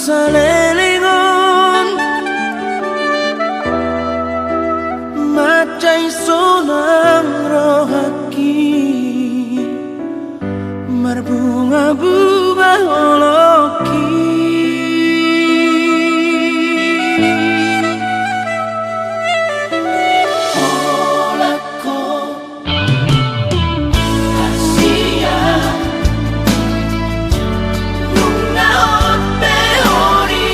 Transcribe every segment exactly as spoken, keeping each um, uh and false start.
Saleleng on mansai sonang rohangki, marbungabunga olongki. Holan ho, hasian, nunga on pe ho di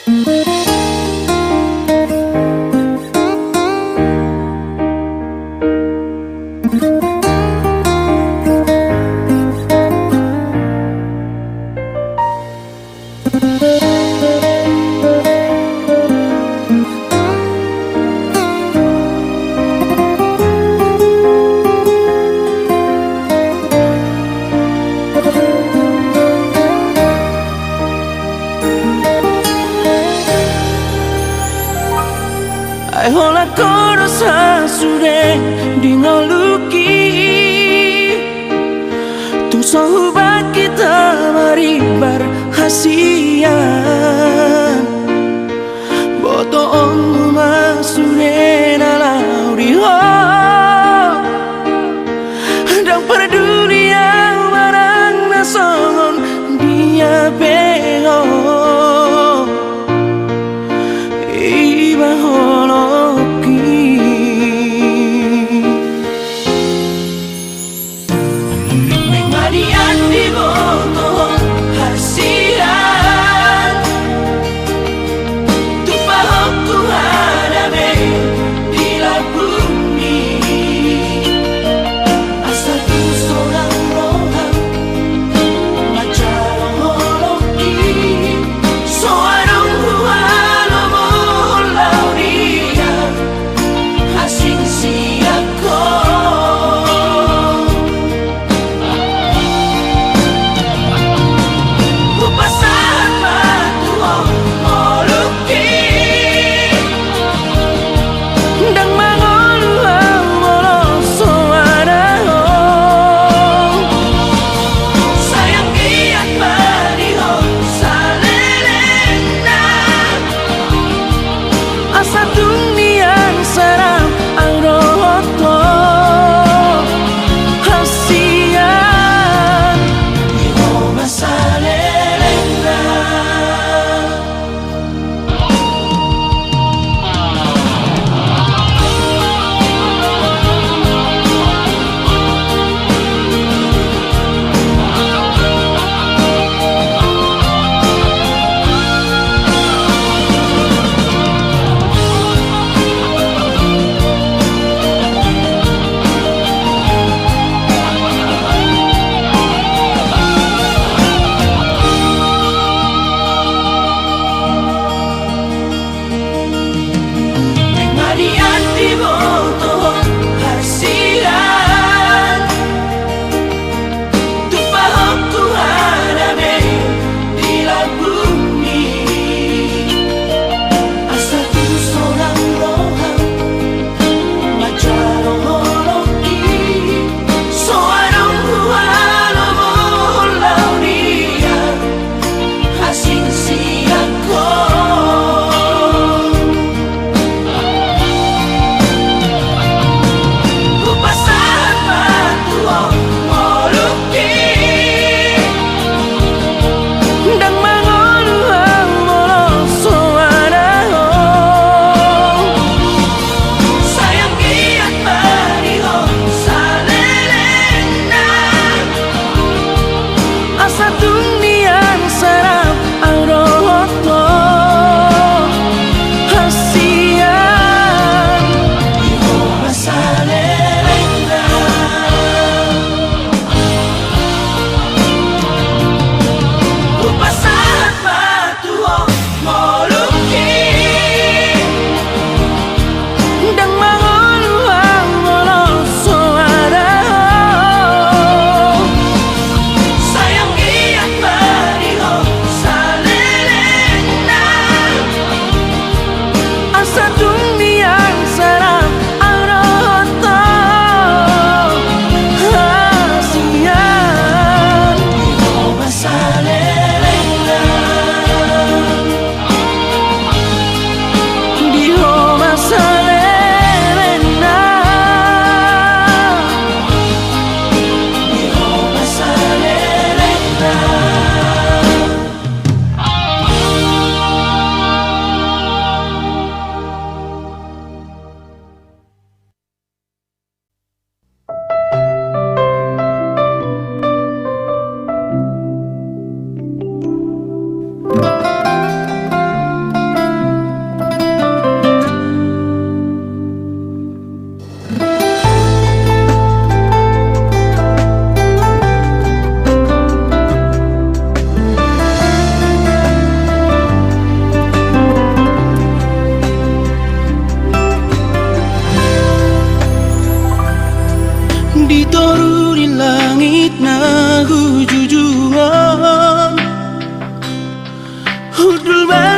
Ai holan ho do sasude di ngolungki. Tung so hubahen hita marimbar hasian, botoonmu ma sude na laho di ho. Ndang parduli ahu manang na songon dia pe ho, iba holongki. Naeng ma nian dibotohon hasian.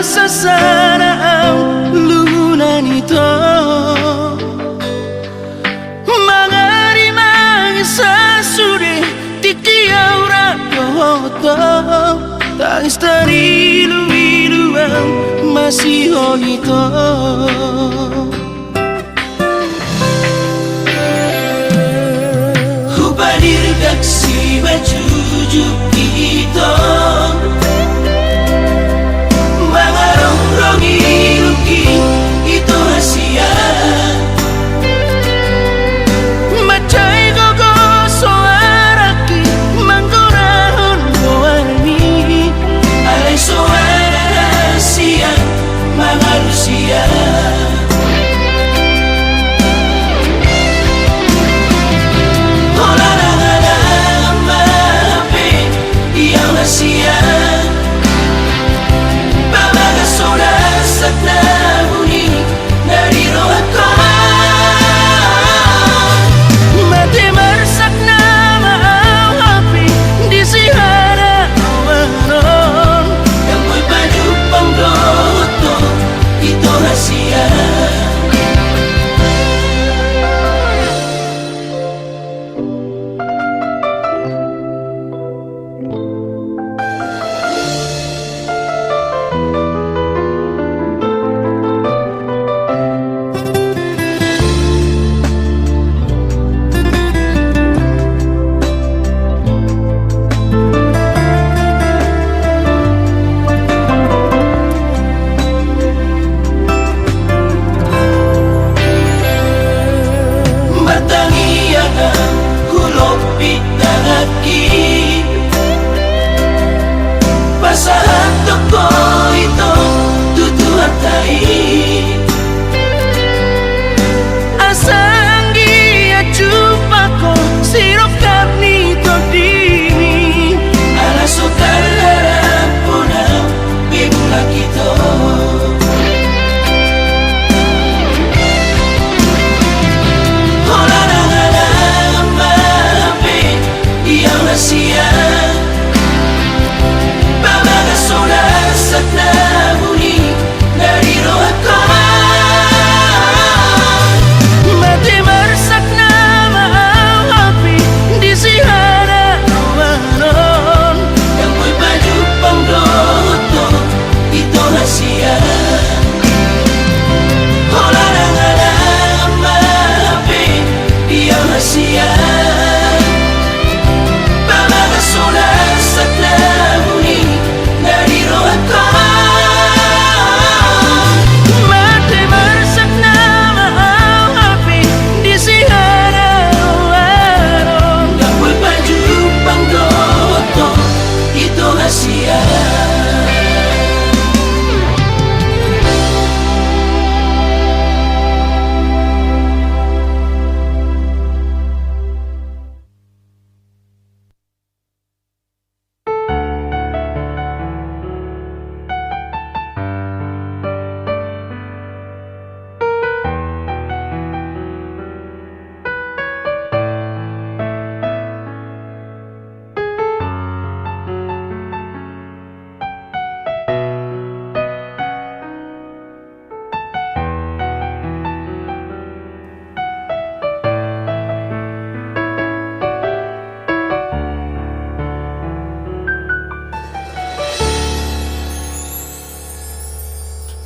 Sasada au luhunan ito, mangarimangi sasude tingki au rap dohot ho, tangis tariluilu au masihol ito. Hupadirgak simanjujung ito, mangarongrongi rungki ito hasian. Mansai gogo soarangki manggorahon goarmi, alai soara hasian mangalusi au. Holan angka na hape di au hasian, pamaga so darsak na buni na di rohangkon. Mate marsak nama au hape di sihadalanan on, ndang boi pajumpang dohot ho ito hasian. Martangiang au, hulompit tanganki, pasahathon ho ito tu Tuhanta i, asa anggiat jumpangkon sirongkap ni tondimi. Ala so tarharap hona be mulak ito. Holan angka na hape di au hasian, pamaga so darsak na buni na di rohangkon. Mate marsak nama au hape di sihadalanan on, ndang boi pajumpang dohot ho ito hasian. Holan angka na hape di au hasian, pamaga so darsak na buni na di rohangkon. Mate marsak nama au hape di sihadalanan on, ndang boi pajumpang dohot ho ito hasian.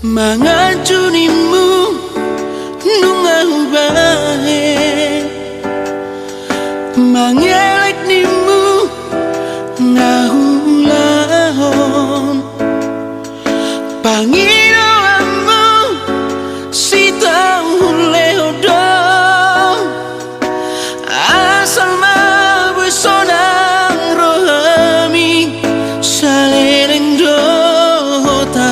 Manganju nimmu nunga hubahen, mangelek nimmu nunga huulahon. Pangidoanmu sitau hulehon do, asal ma boi sonang rohami saleleng dohot au.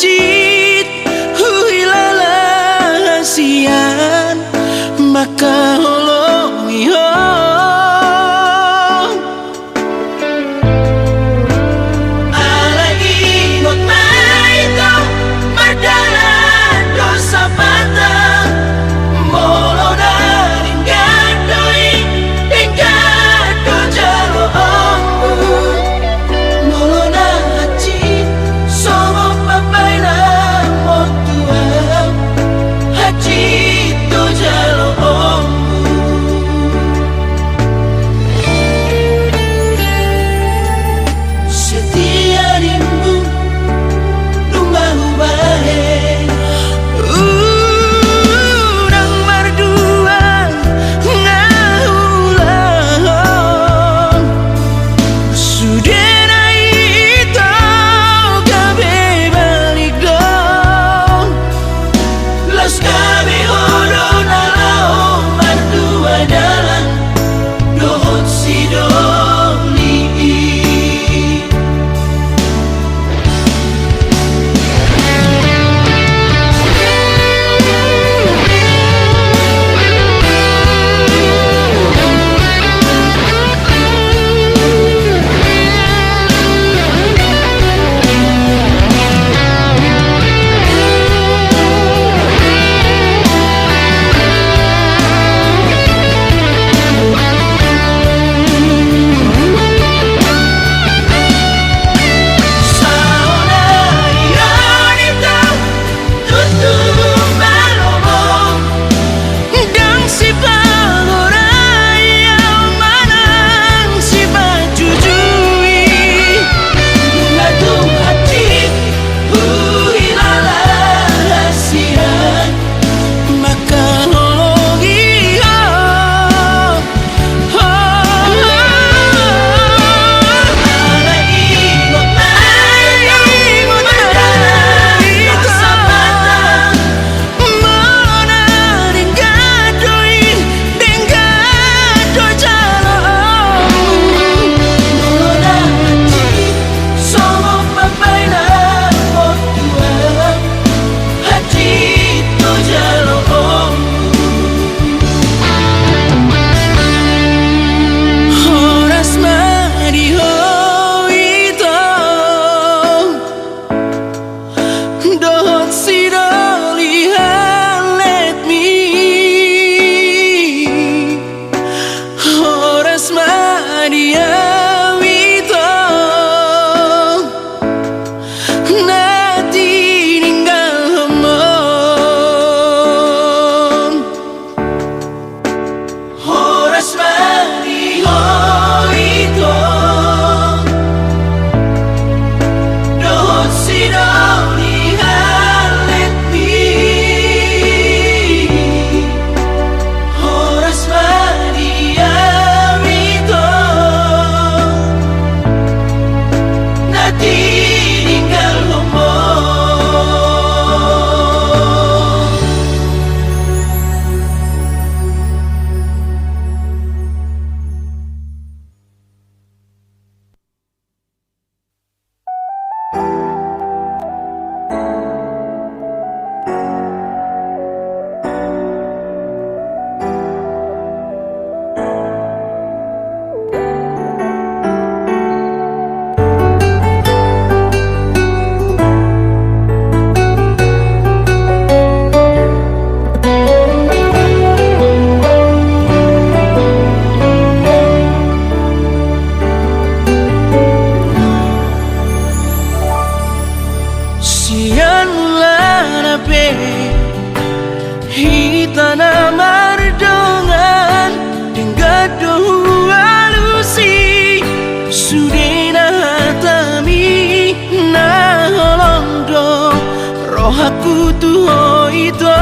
Hansit huhilala hasian mangkaholongi ho. Alai ingot ma ito, mardalan do sapata. Molo na denggan do i, denggan do jaloonmu. Molo na hansit songon pambahenanmu, Tuhan, hansit do jaloonmu. Setia rindu nunga hubahen. Unang marduan na huulahon. Sudena ito gabe balik do. Laos gabe ho do na laho mardua dalan dohot sidoli i. Ndang sipagorai au manang sipajujui. Nunga tung hansit huhilala hasian mangkaholongi ho. Hansit do jaloonmu. Horas ma di ho ito dohot sidoli halletmi. Horas ma di au ito na tininggalhon. Horas ma di ho ito dohot sidoli halletmi. Horas ma di au ito na tininggalhon. Sian mulana pe hita na mardongan, denggan do hualusi sudena hatami. Na holong do rohangku tu ho ito,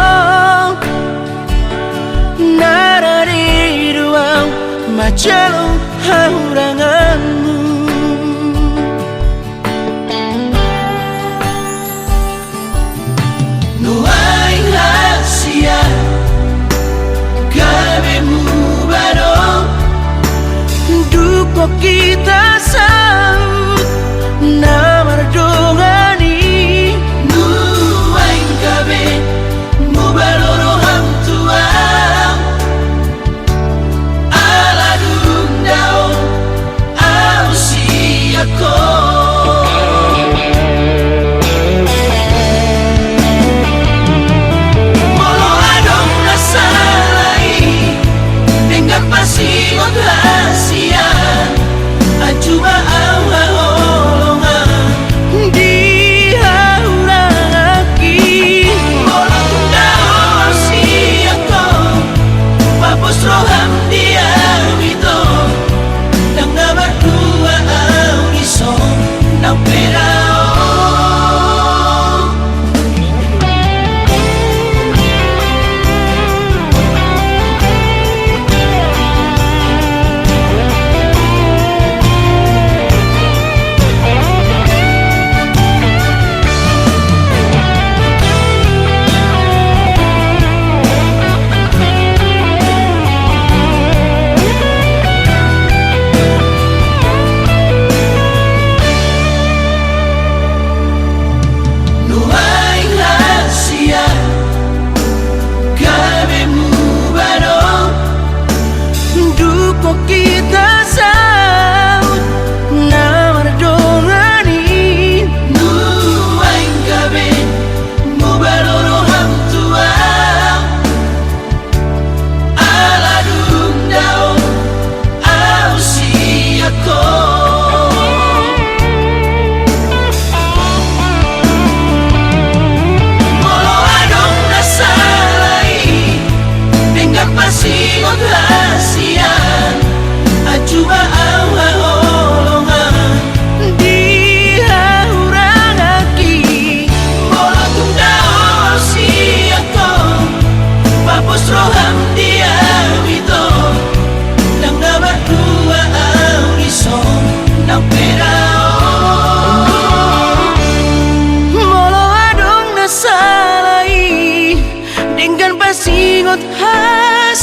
na rade do au manjalo hahuranganmu. Nuaeng hasian gabe muba do, dung hita saut na mardongan i.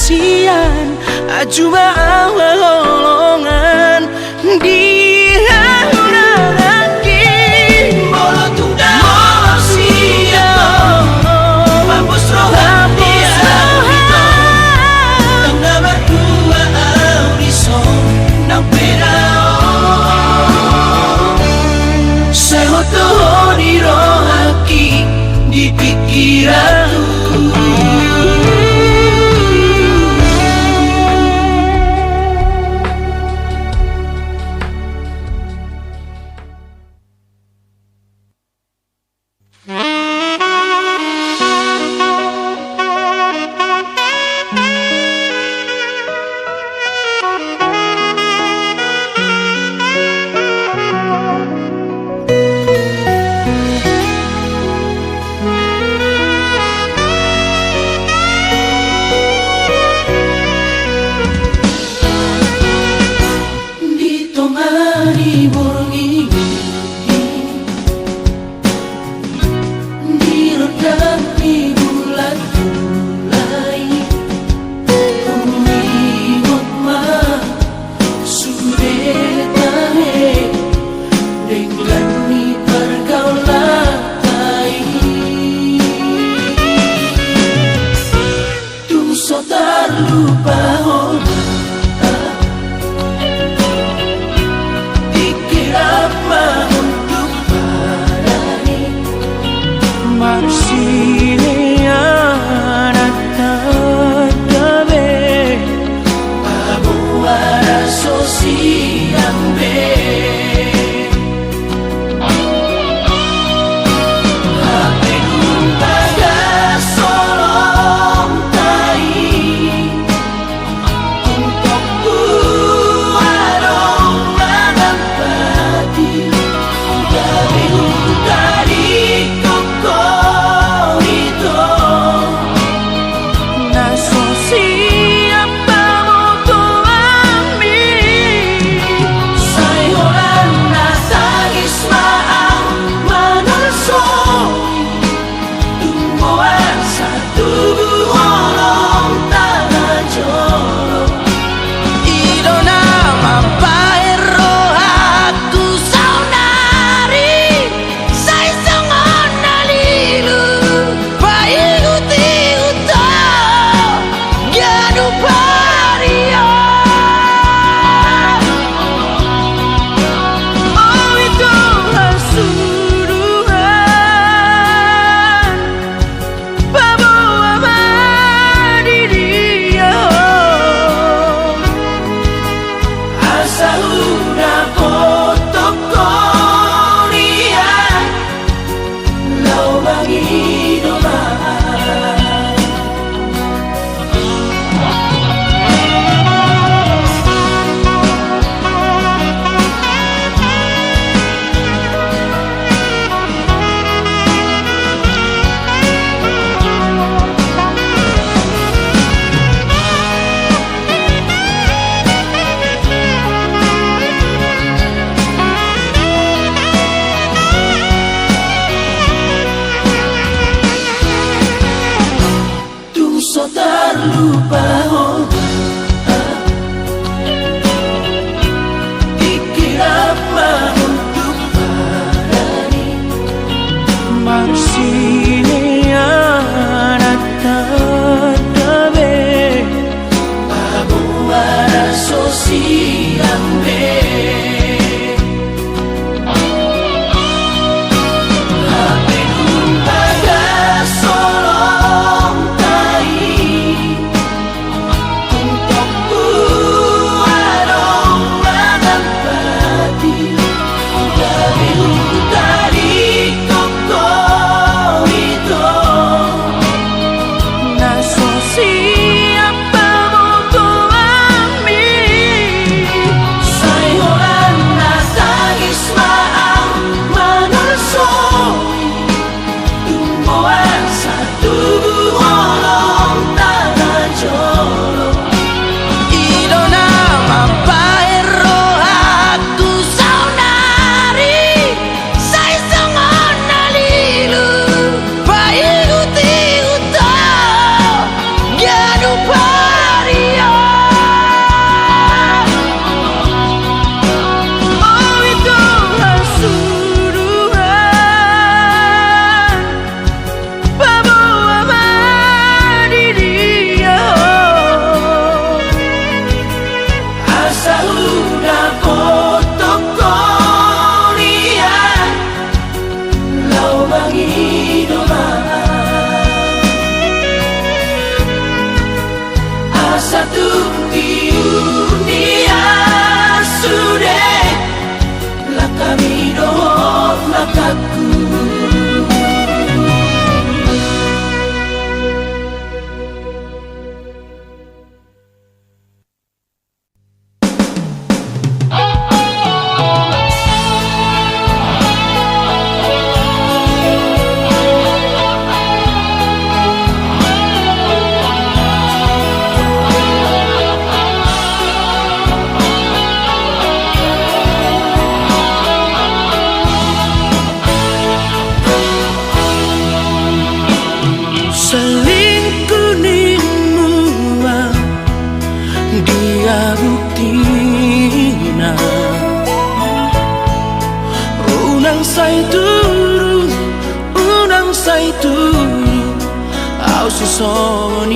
Sian, ajuma au haholongan di hamu nangkin. Molo tung dao sian, pambos roha di au ito. Ndang na martua au dison, ndang pe dao. Sai ho toho di rohangki, di pikiranku. Di tonga ni borngin, di rondang ni bulan mulai, huingot ma sude tahe denggan ni pargaulanta i. Tung so tarlupa ho, dikira ma untuk padani, marsinean tanda be, paboa ra so sian be. Hape dung bagas holongta i, tung tongtong adong mangampati, gabe dung tadingkon ho ito. Na so sian pamotoanmi, sai holan na tangis ma au manolsoi, tung boasa tubu holongta na jolo. I do na mambahen rohangku saonari. Sai songon na lilu, paihut-ihut do ganup ari on. O ito hasuduhan, paboa ma di dia ho, asa hudapothon ho ia. Laho mangido ma. Tung so tarlupa ho, dikira ma untuk padani, marsinean tanda be, paboa ra so sian be. Hape dung bagas holongta i, Satung di dunia sude, langkami dohot langkangku. Selingkuh ni mua, dia buktina? Unang sai tudu, unang sai tudu, au so songon i.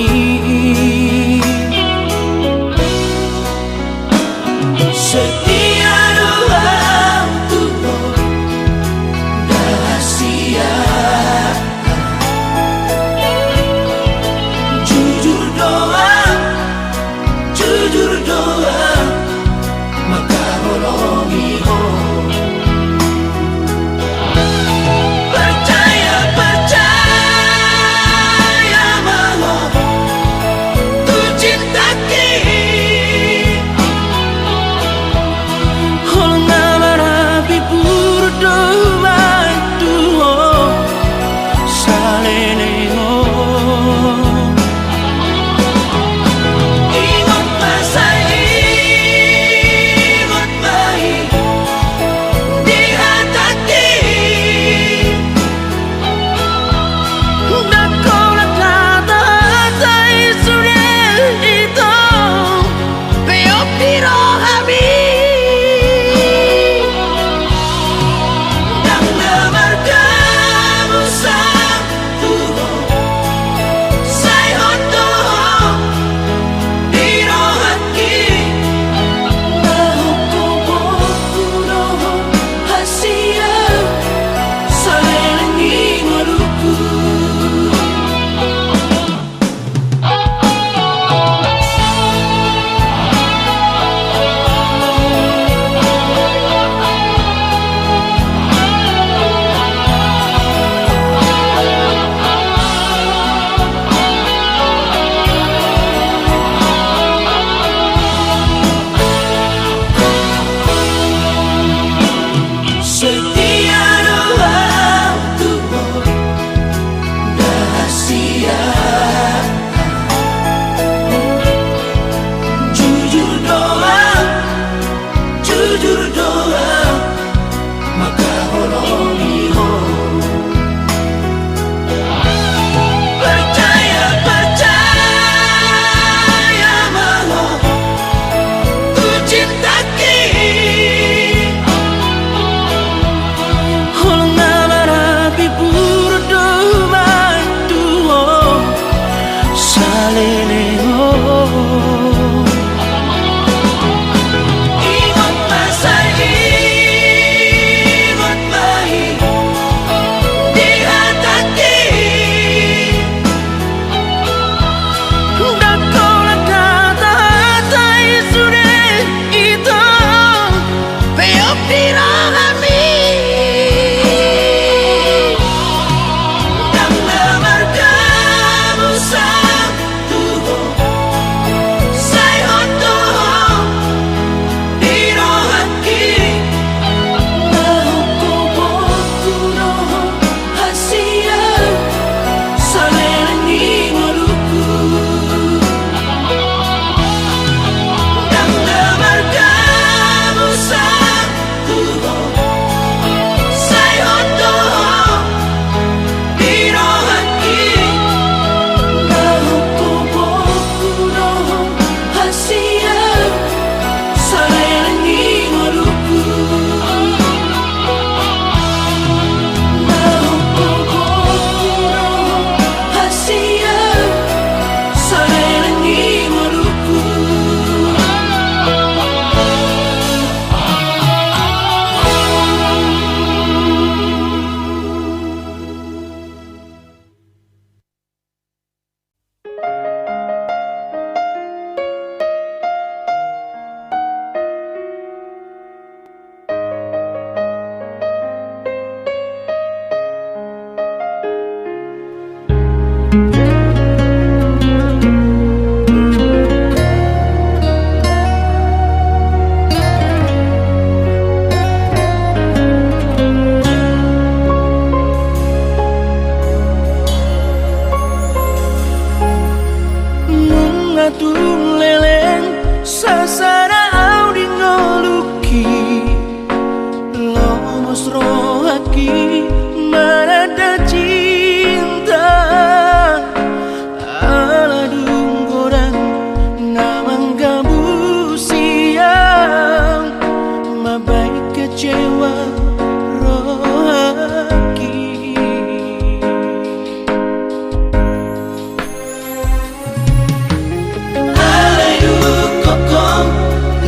Setia do au tu ho, da sian. Jujur do au, jujur do au, mangkaholongi ho. Percaya, percaya ma ho. Dung leleng sasada au di ngolungki, lomos rohangki mananda cinta. Ala dung godang na manggabusi au, mambahen kecewa rohangki. Alai dung ingkon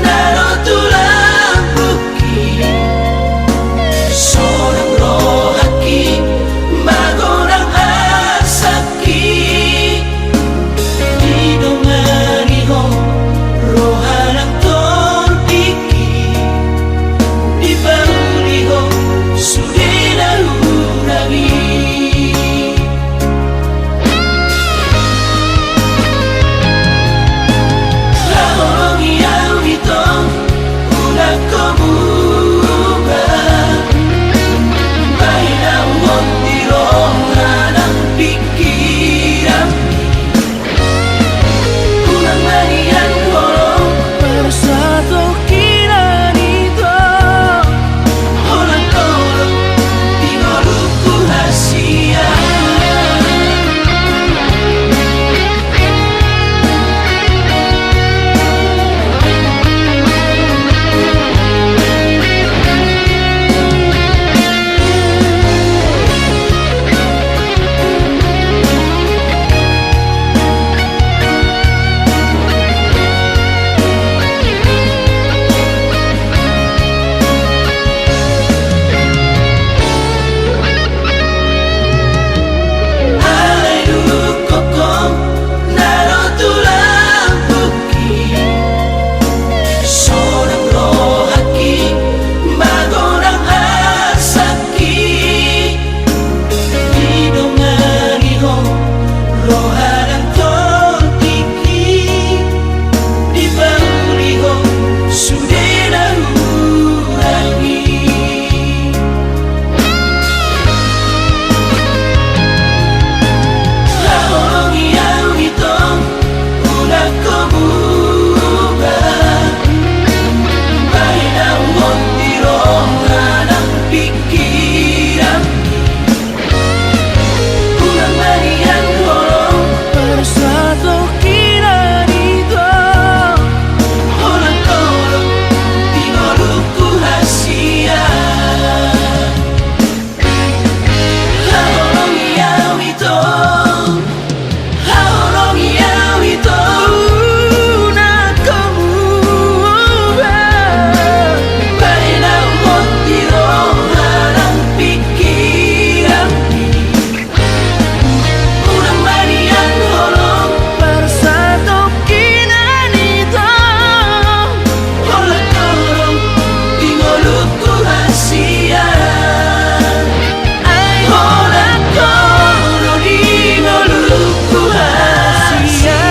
na ro tu lambungki, sonang rohangki magodang asangki. Didongani ho roha nang tondingki, dipauli ho sude na hurang i. Haholongi au itong, unang ho muba. Bahen au on di roha nang pingkiran. Unang manian holong, parsatongkinan itong. Holan holong di ngolungku hasian. Alai dung ingkon na ro tu lambungki, sonang rohangki magodang asangki. Didongani ho roha nang tondingki, dipauli ho sude na hurang i. Haholongi au itong, unang ho muba. Bahen au on di roha nang pingkiran. Unang manian holong, parsatongkinan itong. Holan holong di ngolungku hasian. Haholongi au itong. Haholongi au itong, unang ho muba. Bahen au on di roha nang pingkiran. Unang manian holong, parsatongkinan itong. Holan holong di ngolungku hasian. Ai holan holong di ngolungku hasian.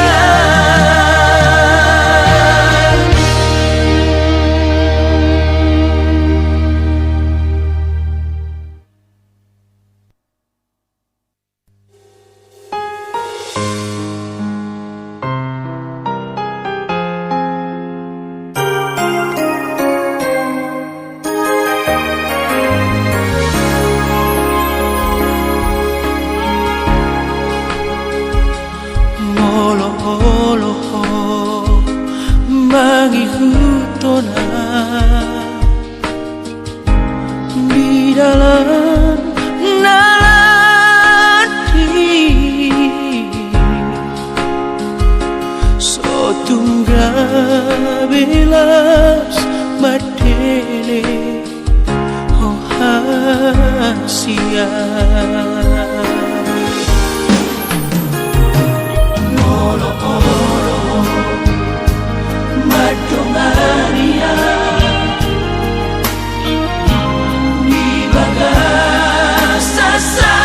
Molo olo ho mangihuthon au di dalan na lat i, so tung gabe las mandele ho hasian. Molo olo mandongani au di bagas sasahian,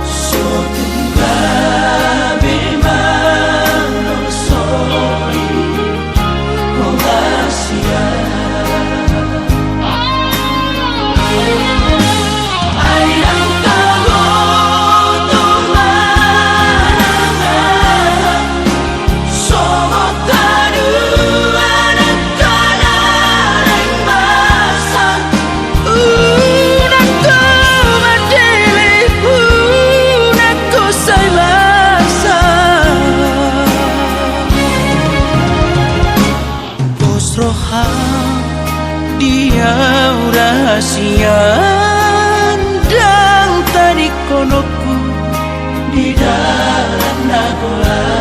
so tung gabe manolsoli ho hasian. Ai ndang tabo Sian ndang tadingkononku di dalan na golang.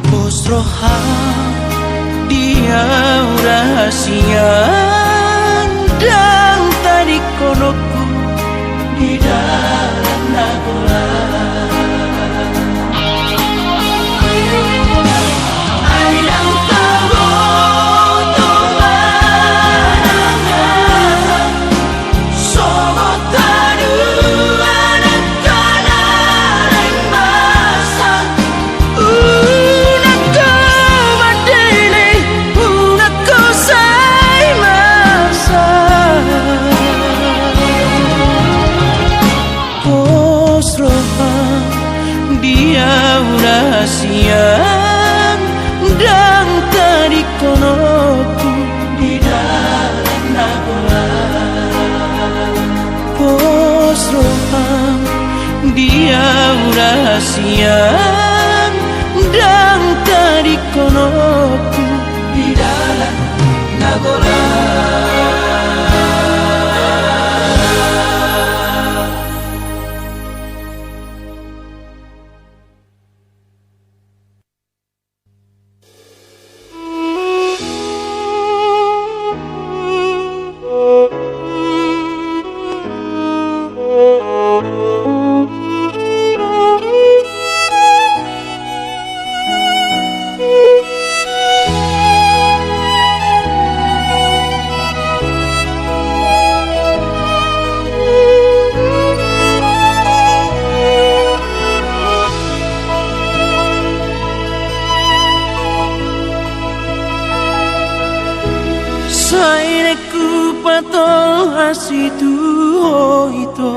Pos roha di au da sian ndang tadingkononku di dalan na golang. Ai ndang tabo tu manang Pos roha di au da sian ndang tadingkononku di dalan na golang. Pos roha di au da sian ndang tadingkononku di dalan na golang. Sai naeng hupatolhas i tu ho ito,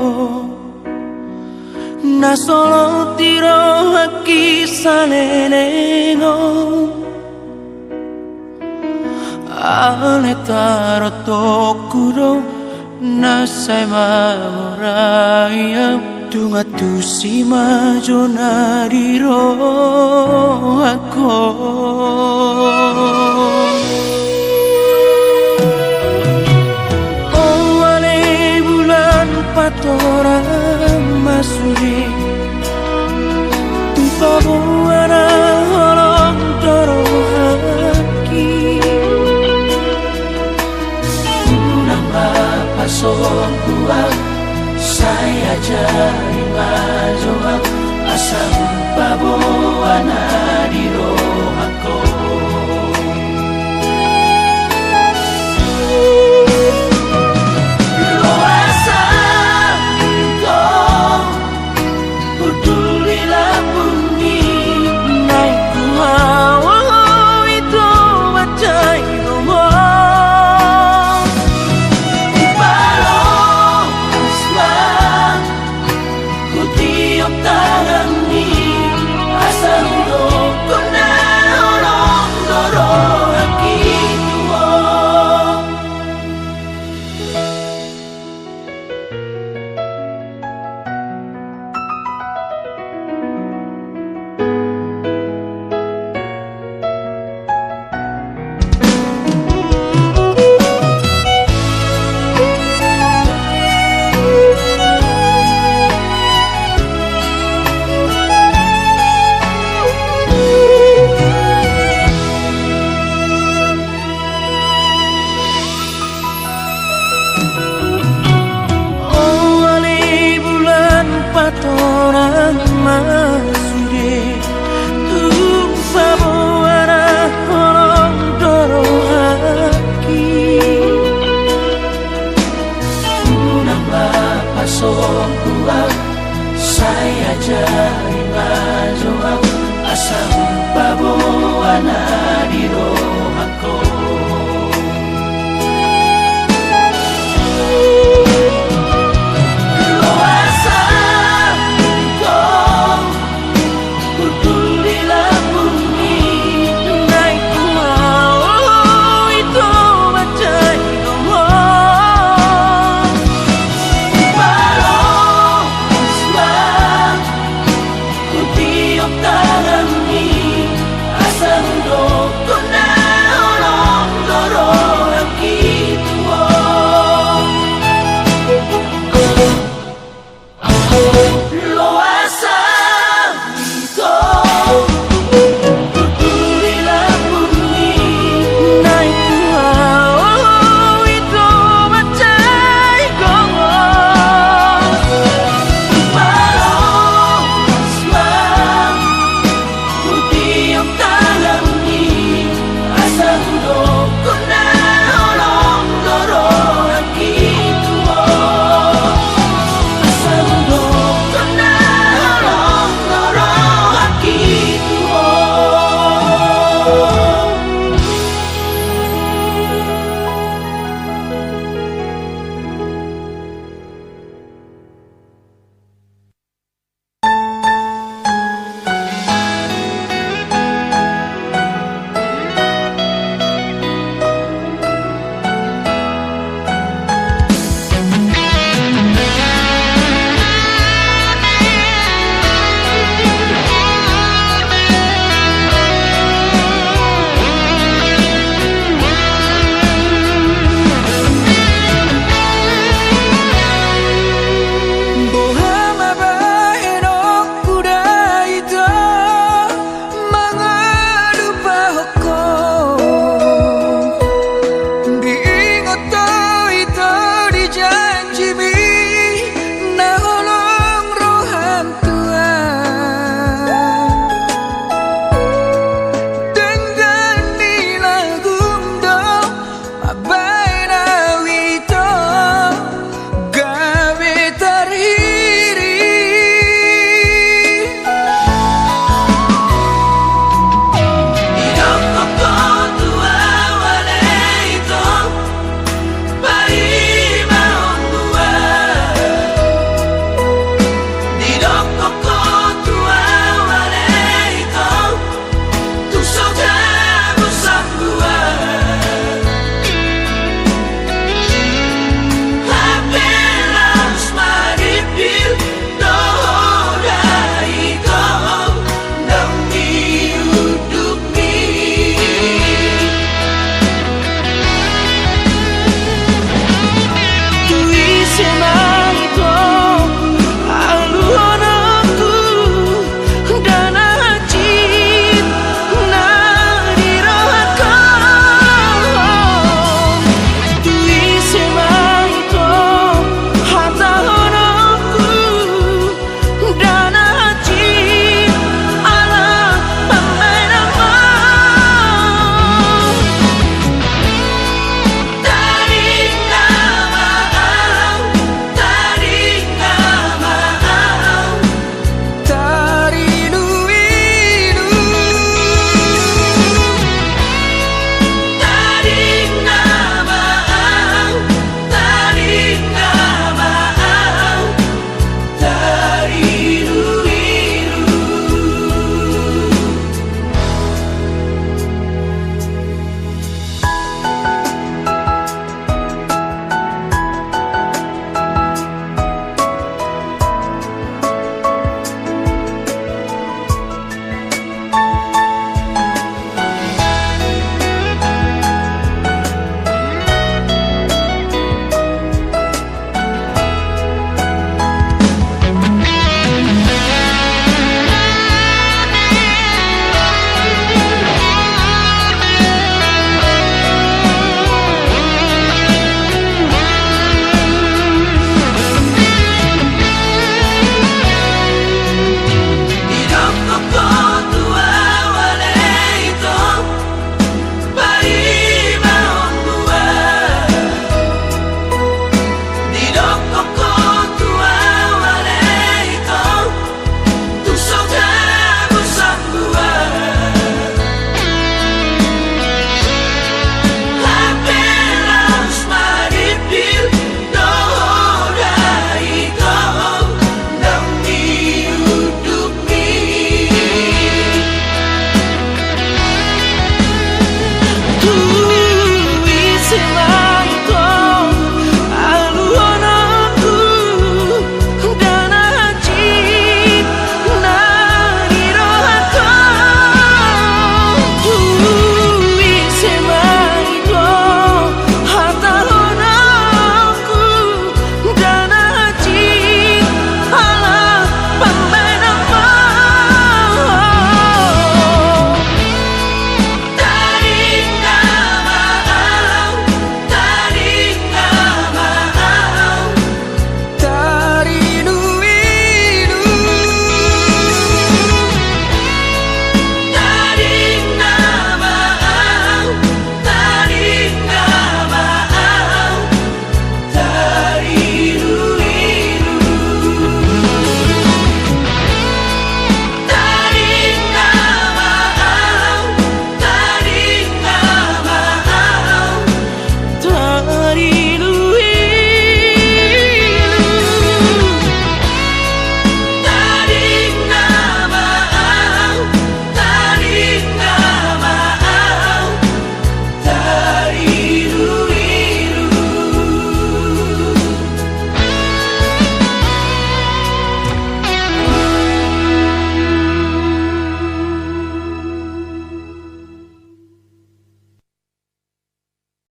na so lot di rohangki saleleng on. Alai tarotokku do na sai mamora i au, tung antusi ma jo na di rohangku. O ale bulan patorang ma sude, tung paboa na holong do rohangki. Unang ma pasombu au, sai ajari ma jo au asa